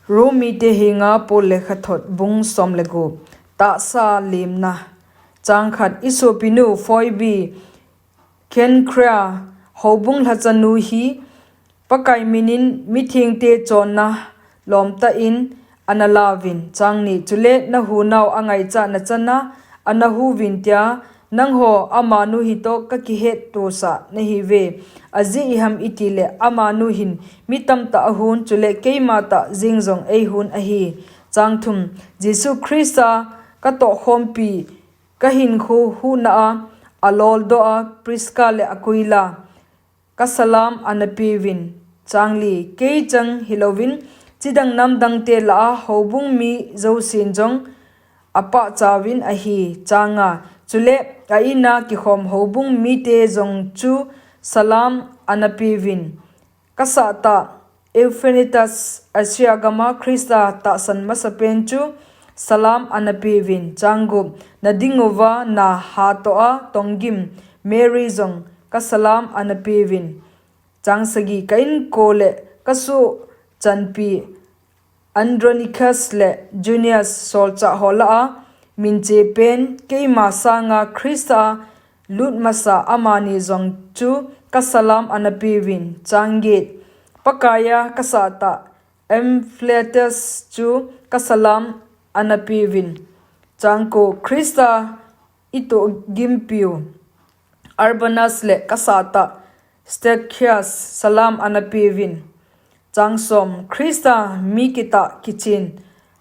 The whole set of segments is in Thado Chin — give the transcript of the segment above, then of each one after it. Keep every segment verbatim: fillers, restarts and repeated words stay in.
Rome mite henga Paul lekhathot bung som le gup. Tahsa limna. Chang khat. I sopinu Phoebe, Kenkrea, houbung lhachanu hi Pakai minin mithengte chonna lomtah in ana lauvin. Chang ni. Chule na hunau angaichat na chana ana huvin tia nangho amanu hitoh kakihettohsah nahiuve. Ajeh iham itile amanu hin mi tamtah ahun, chule keima tah jeng jong eihun ahi. Chang thum. Jesu Christa katohkhompi kahinkho huhna a aloldoh a Prisca le Aquila kasalam ana peuvin. Chang li. Kei chang hilouvin chidang namdangte lah a houbung mi jousen jong apahchauvin ahi. Chang nga. Chule a-inna kikhom houbung mite jong chu salam ana peuvin. Kasahtah Epaphroditus, Asia gama Christa tahsan masapen chu salam ana peuvin. Chang gup. Na dinguva na hatoh a tonggim Mary jong kasalam ana peuvin. Chang sagi. Ka inko le kasoh chanpi Andronicus le Junia solchah ho lah a minche pen keima sanga Christa a lut masa amani jong chu kasalam ana peuvin. Chang get. Pakaiya kasahtah Ampliatus chu kasalam ana peuvin. Chang ko. Christa itohgimpiu Urbanus le kasahtah Stachys salam ana peuvin. Chang som. Christa mi kitah kichen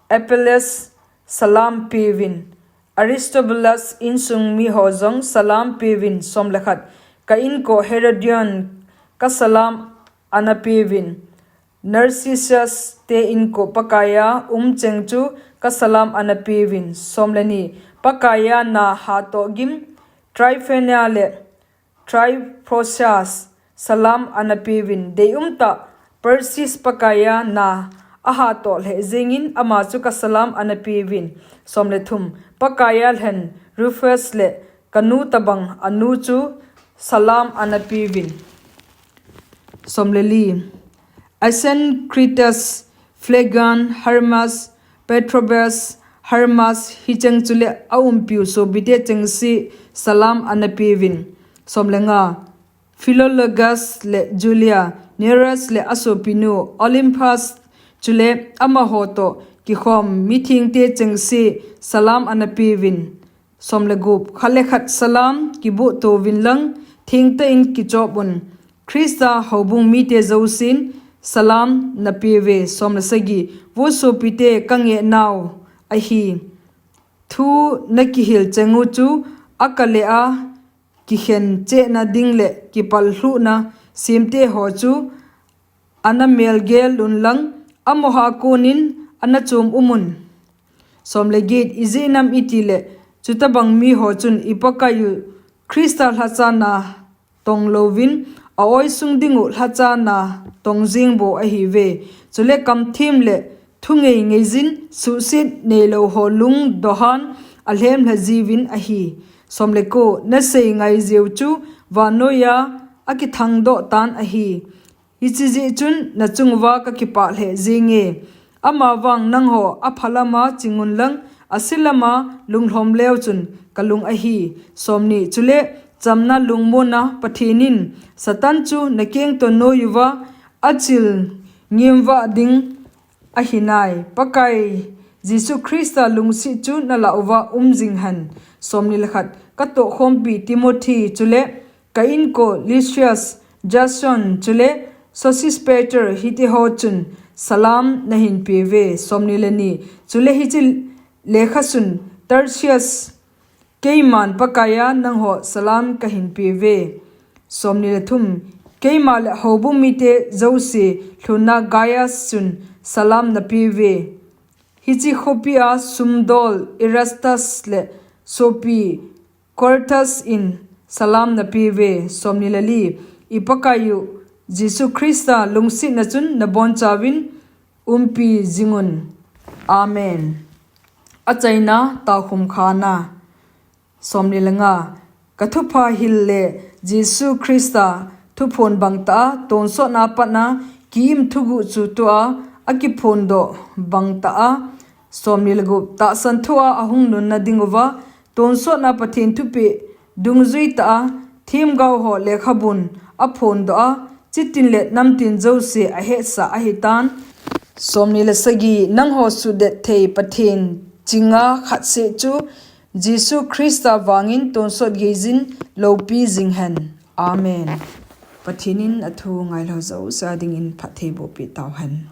Apelles salam peuvin. Aristobulus insung miho jong salam peuvin. Som le khat. Ka inko Herodion kasalam ana peuvin. Narcissus te inko Pakaiya umcheng chu kasalam ana peuvin. Som le ni. Pakaiya na hatoh gim Tryphena le Tryphosas salam ana peuvin. Deiumtah Persis Pakaiya na ahatoh lheh jengin ama chu kasalam ana peuvin. Som le thum. Pakaiya lhen Rufus le kanu tobang anu chu salam ana peuvin. Som le li. Asyncritus, Phlegon, Hermas, Patrobas, Hermas hicheng chule aumpiu sopite chengse salam ana peuvin. Som le nga. Philologus le Julia, Nereus le asopinu Olympas chule amaho toh kikhom mithengte chengse salam ana peuvin. Som le gup. Khat le khat salam kiboh touvin lang thengtah in kichop un. Christa houbung mite jousen salam na peuve. Som le sagi. Vo sopite, kangehnau ahi. Thu nakihil cheng u chu akale a kikhen chehna ding le kipallhuhna semte ho chu ana melgel un lang, amaho a konin ana chom um un. Som le get. Ijeh inem itile chutobang miho chun i Pakaiyu Christa lhacha na tong louvin, a-oi sung dingu lhacha na tong jeng bou ahiuve. Chule kamthem le thungei ngeijin suhset neilou ho lung dohan alhem lha jiuvin ahi. Som le ko. Nasei ngai jeh u chu vannoiya akithangdoh tan ahi. Hiche jeh chun nachung uva kakipah lheh jenge. Amavang nangho apha lama ching un lang, ase lama lunglhom leu chun kalung ahi. Som ni. Chule chamna lungmonna Pathen in Satan chu nakeng toh noi uva achil ngimvah ding ahinai. Pakai Jesu Christa lungset chu nalah uva um jing hen. Som ni le khat. Katohkhompi Timothy chule ka inko Lucius, Jason chule Sosipater hiteho chun salam nahin peuve. Som ni le ni. Chule hiche lekhasun Tertius keiman Pakaiya nangho salam kahin peuve. Som ni le thum. Keima le houbung mite jouse lhunna Gaius chun salam napeuve. Hiche khopia sumdol Erastus le sopi Quartus in salam napeuve. Som ni le li. I Pakaiyu Jesu Christa lungsetna chun nabonchauvin umpi jingun. Amen. Achaina, taokhum khana. Som ni le nga. Kathupha hil le Jesu Christa thuphon bangtah a tonsotna patna ki-im thuguh chu tua akiphondoh bang tah a, somni le gup, tahsan thu a ahung nunna ding uva, tonsotna Pathen thupeh dungjuitah a, themgao ho lekhabun aphondoh a, chitin le namtin jouse ahetsah ahitan. Somni le sagi, nangho suhdet thei Pathen chinga khat seh chu Jesu Christa vangin tonsot geiyin loupi jing hen. Amen. Pathen in athu ngailou jouse a dingin phattheiboh peh tauhen.